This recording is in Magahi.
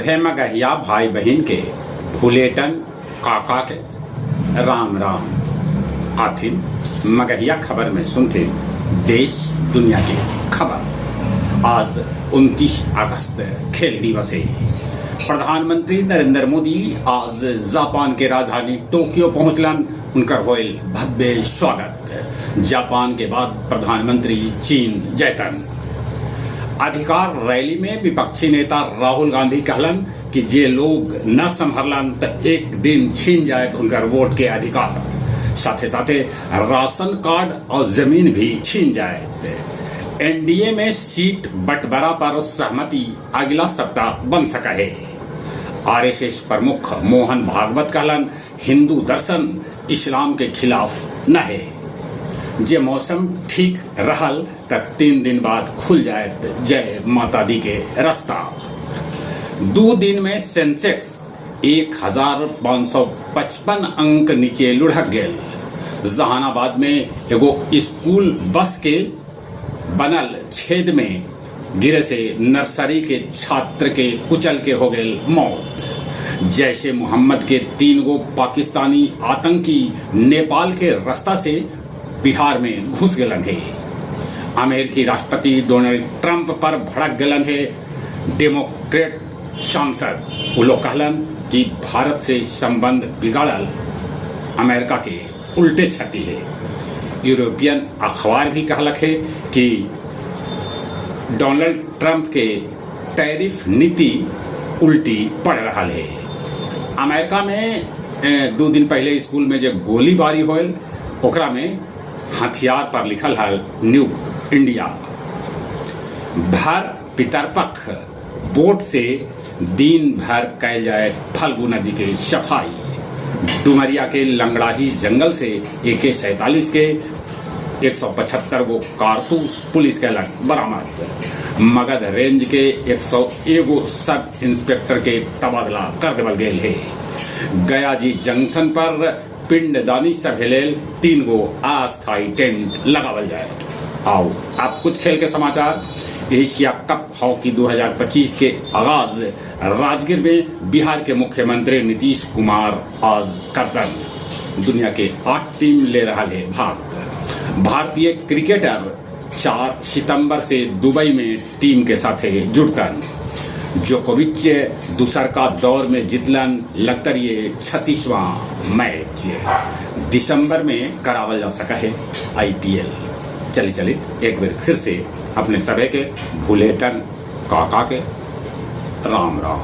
सभे मगहिया भाई बहिन के भुलेटन काका के राम राम। आथिन मगहिया खबर में सुनथिन देश दुनिया के खबर। आज 29 अगस्त खेल दिवस है। प्रधानमंत्री नरेंद्र मोदी आज जापान के राजधानी टोक्यो पहुंचलन। उनकर होइल भव्य स्वागत। जापान के बाद प्रधानमंत्री चीन जयतन। अधिकार रैली में विपक्षी नेता राहुल गांधी कहलन कि जे लोग न संभरलन त एक दिन छीन जाए उनकर वोट के अधिकार, साथे साथे राशन कार्ड और जमीन भी छीन जाए। एनडीए में सीट बंटवारा पर सहमति अगला सप्ताह बन सका है। आरएसएस प्रमुख मोहन भागवत कहलन, हिंदू दर्शन इस्लाम के खिलाफ न है। जे मौसम ठीक रहल त 3 दिन बाद खुल जाए जय माता दी के रास्ता। 2 दिन में सेंसेक्स 1555 अंक नीचे लुढ़क गेल। जहानाबाद में एगो स्कूल बस के बनल छेद में गिरे से नर्सरी के छात्र के कुचल के हो गेल मौत। जैश ए मोहम्मद के तीन गो पाकिस्तानी आतंकी नेपाल के रास्ता से बिहार में घुस गलन है। अमेरिकी राष्ट्रपति डोनाल्ड ट्रंप पर भड़क गलन है डेमोक्रेट सांसद। वो लोग कहलन कि भारत से संबंध बिगाड़ल अमेरिका के उल्टे क्षति है। यूरोपियन अखबार भी कहलक है कि डोनाल्ड ट्रंप के टैरिफ नीति उल्टी पड़ रहा है। अमेरिका में 2 दिन पहले स्कूल में जब गोलीबारी होल, ओकरा में हथियार पर लिखल है न्यूक इंडिया। भर पितरपख बोट से दिन भर कैल जाए फल्गु नदी के सफाई। डुमरिया के लंगड़ाही जंगल से एके 47 के 175 गो कारतूस पुलिस के लग बरामद। मगध रेंज के 101 सब इंस्पेक्टर के तबादला कर देवल गेल है। गया जी जंक्शन पर पिंडदानी सभे लेल तीन गो अस्थायी टेंट लगावल जाए। आओ, अब कुछ खेल के समाचार। एशिया कप हॉकी 2025 के आगाज राजगीर में बिहार के मुख्यमंत्री नीतीश कुमार आज करतन। दुनिया के आठ टीम ले रहा है भाग। भारतीय क्रिकेटर 4 सितंबर से दुबई में टीम के साथ जुड़तन। जोकोविच दूसर का दौर में जितलन लगतर ये 36वां मैच। दिसंबर में करावल जा सका है आईपीएल। चली चली, एक बार फिर से अपने सभे के भूलेटन काका के राम राम।